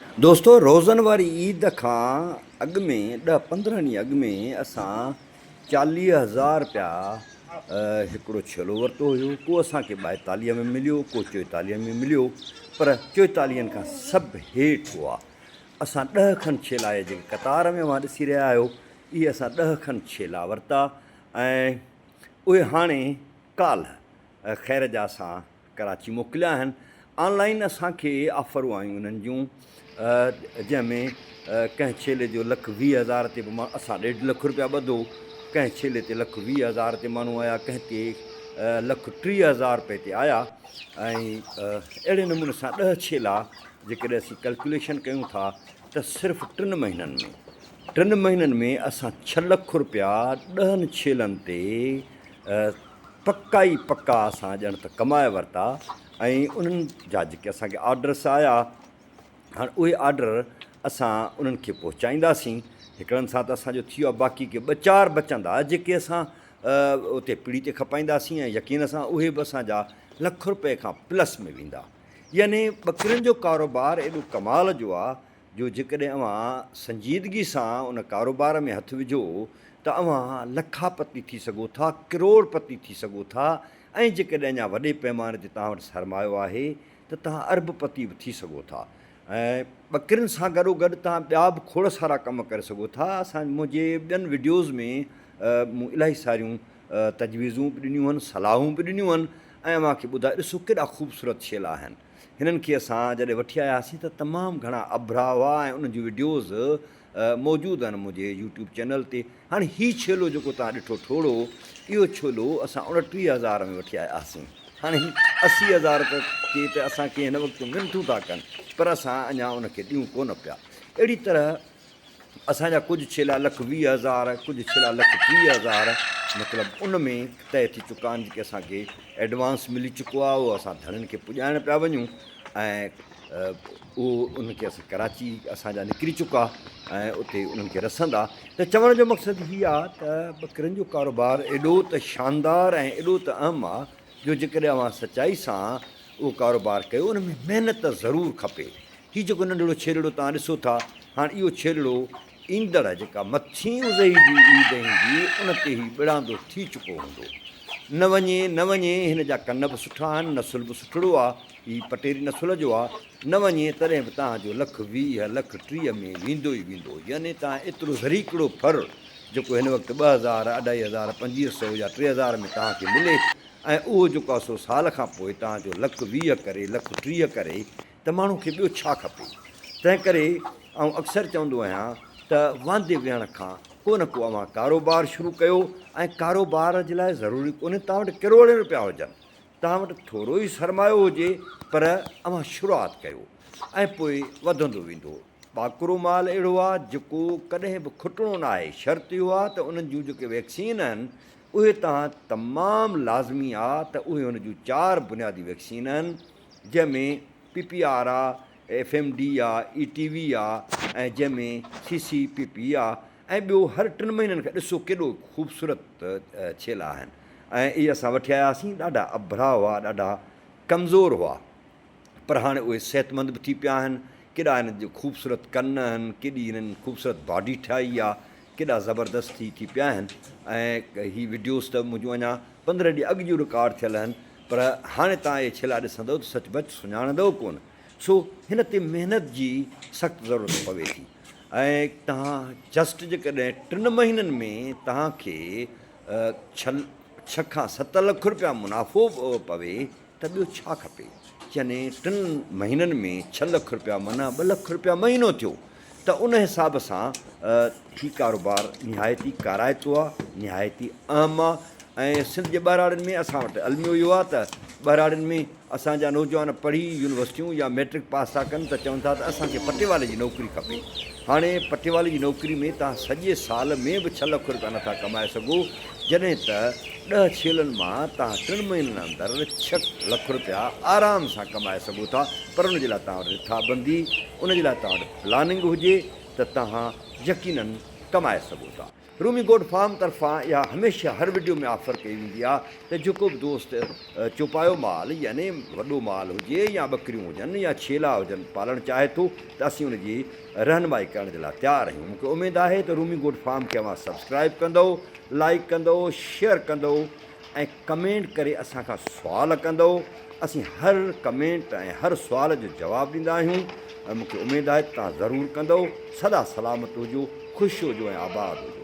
دوستو روزن واري عيد کان اڳ ۾ ڏهه 15 ڏينهن اڳ ۾ اسان 40 هزار رپيا هڪڙو ڇيلو ورتو هيو. ڪو اسان کي 42 ۾ مليو، ڪو 44 ۾ مليو، پر 44 کان سڀ هيٺ هئا. اسان 10 کن ڇيلا اهي جيڪي قطار ۾ اوهان ڏسي رهيا آهيو، اهي اسان 10 کن ڇيلا ورتا ۽ اهي هاڻي ڪالهه خير جا اسان ڪراچي موڪليا آهن. آن لائين اسان کي آفرون آيون انهن جون، جنهن ۾ ڪنهن ڇيلي جو 1,20,000 تي به اسان 1.5 لک روپيا ٻڌو، ڪنهن ڇيلي تي 1,20,000 تي ماڻهو آيا، ڪنهن تي 1,30,000 روپئي تي آيا ۽ اهڙي نموني سان 10 ڇيلا جيڪڏهن اسين ڪلڪوليشن ڪيون ٿا ته صرف ٽن مهينن ۾ ٽن مهينن ۾ اسان 6 لک روپيا 10 ڇيلن تي پڪا ئي پڪا اسان ڄڻ ته ڪمائي ورتا ۽ انهن جا جيڪي اسان کي آرڊرس آيا، هاڻ اهي آرڊر اسان انهن کي پهچائينداسين. هڪڙن سان ته اسان جو ٿي ويو آهي، باقي ڪي ٻه چار بچندا جيڪي اسان اتي پيڙهي تي کپائينداسين ۽ يقين سان اهي به اسان جا لک روپئي کان پلس ۾ ويندا. يعني ٻڪرين جو ڪاروبار ايڏو ڪمال جو آهي جو جيڪڏهن اوهان سنجيدگي سان ان ڪاروبار ۾ هٿ وجهو ته اوهان لکاپتي ٿي سگهو ٿا، ڪروڙ پتي ٿي سگهو ٿا ۽ جيڪڏهن اڃا وڏي پئماني تي توهان وٽ سرمايو آهي ته توهان ارب پتي به ٿي سگهو ٿا ۽ ٻڪرين سان گڏوگڏ توهان ٻيا به کوڙ سارا ڪم ڪري سگهو ٿا. اسان منهنجي ٻين وڊيوز ۾ مون الاهي ساريون تجويزون به ڏنيون آهن، صلاحون به ڏنيون آهن ۽ اوهان کي ٻڌايو، ڏسو ڪيڏا خوبصورت ڇيلا آهن. هنن کي اسان جڏهن وٺي آياسين ته تمام گهڻا اڀرا هئا ۽ انهن جون وڊيوز موجود آهن منهنجي يوٽيوب چينل تي. هاڻي هي ڇيلو جيڪو توهان ڏٺو ٺوڙهو، اهو ڇيلو اسان 29 هزار ۾ وٺي آياسين. هاڻي هي 80 هزار ته تي ته اسان کي هن وقت منٿون ٿا ڪن، پر اسان اڃا ان کي ڏيون ڪونه پيا. اهڙي طرح اسان جا ڪجهه ڇيلا 1,20,000، ڪجهه ڇيلا 1,30,000، مطلب ان ۾ طئي ٿي چڪا آهن، جيڪي اسان کي ايڊوانس ملي چڪو آهي، اهو اسان ڌڻين کي پڄائڻ پيا وڃون ۽ اهو انهن کي اسان ڪراچي اسان جا نڪري چڪا ۽ اتي انهن کي رسندا. ته چوڻ جو مقصد هي آهي ته ٻڪرين جو ڪاروبار ايڏو ته شاندار ۽ ايڏو ته اهم آهي جو جيڪڏهن اوهان سچائي سان اهو ڪاروبار ڪيو، ان ۾ محنت ضرور کپي. هي جيڪو ننڍڙو ڇيلڙو توهان ڏسو ٿا، هاڻ اهو ڇيلڙو ايندڙ جيڪا مٿين اضحي جي عيد ايندي، ان تي هي ٻڙاندو ٿي چڪو هوندو. نه وڃي، نه وڃي، هن جا ڪن به سٺا آهن، نسل به سٺڙو آ، هي پٽيري نسل جو آ، نه وڃي تڏهن به توهان جو 1,20,000، 1,30,000 ۾ ويندو ئي ويندو. يعني توهان ايترو ذريڪڙو ڦر، جيڪو هن وقت 2000، 2500، 2500 يا 3000 ۾ توهان کي ملي ۽ اهو جيڪو آ سو سال کان پوء توهان جو 1,20,000 ڪري، 1,30,000 ڪري، ته ماڻهو کي ٻيو ڇا کپي؟ تنهن ڪري آئون اڪثر چوندو آهيان ته واندي ويهڻ کان ڪو نه ڪو اوهان ڪاروبار شروع ڪيو ۽ ڪاروبار جي لاء ضروري ڪونهي توهان وٽ ڪروڙين رپيا هجن، توهان وٽ ٿورو ئي سرمايو هجي پر اوهان شروعات ڪيو ۽ پوء وڌندو ويندو. ٻاڪرو مال اهڙو آهي جيڪو ڪڏهن به کٽڻو ناهي، شرط اهو آهي ته انهن جون جيڪي ويڪسين آهن اهي توهان تمام لازمي آهي ته اهي ان جون چار بنيادي ويڪسين آهن. جنهن ۾ پي پي آر آ، ايف ايم ڊي آ، اي ٽي وي آ ۽ جنهن ۾ سي سي پي پي آ ۽ ٻيو هر ٽن مهينن کان ڏسو ڪيڏو خوبصورت ڇيلا آهن ۽ اهي اسان وٺي آياسين ڏاڍا اڀرا هئا ڏاڍا ڪمزور هئا پر هاڻي اهي صحتمند به ٿي پيا آهن. ڪيڏا هنن جي خوبصورت ڪن آهن، ڪيڏي هنن خوبصورت باڊي ٺاهي آ، ڪيڏا زبردست ٿي ٿي پيا آهن ۽ هي وڊيوز ته منهنجون اڃا 15 ڏينهن اڳ جون رڪارڊ ٿيل آهن پر هاڻي توهان اهي ڇيلا ڏسندؤ ته سچ پچ سڃاڻندؤ ڪونه. سو هن تي محنت جي سخت ضرورت پوي ٿي ۽ توهان جسٽ جيڪڏهن ٽن مهينن ۾ توهان کي 6 کان 7 لک روپيا منافعو پوي ته ٻيو ڇا کپي؟ يعني ٽن مهينن ۾ 6 لک روپيا معنيٰ 2 لک روپيا مهينو ٿيو ته ان حساب سان هي ڪاروبار نهايت ئي ڪارائتو آ، نهايت ئي اهم آ ۽ سنڌ جي ٻهراڙين ۾ اسان وٽ الميو اهو آ ته ٻهراڙين ۾ اسان جا نوجوان پڙهي يونيورسٽيون يا مئٽرڪ پاس ٿا ڪن ته چون ٿا ته اسان کي پٽيوالي جي نوڪري کپي. هاڻي پٽيوالي جي نوڪري ۾ توهان سڄي سال ۾ به 6 لک روپيا نٿا ڪمائي سگهو، جڏهن ته 10 ڇيلن مان توهان ٽن مهينن اندر 6 لک روپيا آرام سان ڪمائي سگهو ٿا، پر ان جي لاء توهان وٽ رٿابندي، ان جي لاء توهان وٽ پلاننگ هجي ته توهان يقينن ڪمائي سگهو ٿا. رومي گوٽ فارم طرفان اها هميشه هر وڊيو ۾ آفر ڪئي ويندي آهي ته جيڪو به دوست چوپايو مال يعني وڏو مال هجي يا ٻڪريون هجن يا ڇيلا هجن پالڻ چاهي ٿو ته اسين ان جي رهنمائي ڪرڻ جي لاء تيار آهيون. مون کي اميد آهي ته رومي گوٽ فارم کي اوهان سبسڪرائيب ڪندؤ، لائيڪ ڪندؤ، شيئر ڪندؤ ۽ ڪمينٽ ڪري اسان کان سوال ڪندؤ. اسين هر ڪمينٽ ۽ هر سوال جو جواب ڏيندا آهيون ۽ مون کي اميد آهي ته توهان ضرور ڪندؤ. سدا سلامت هجو، خوش هجو ۽ آباد هجو.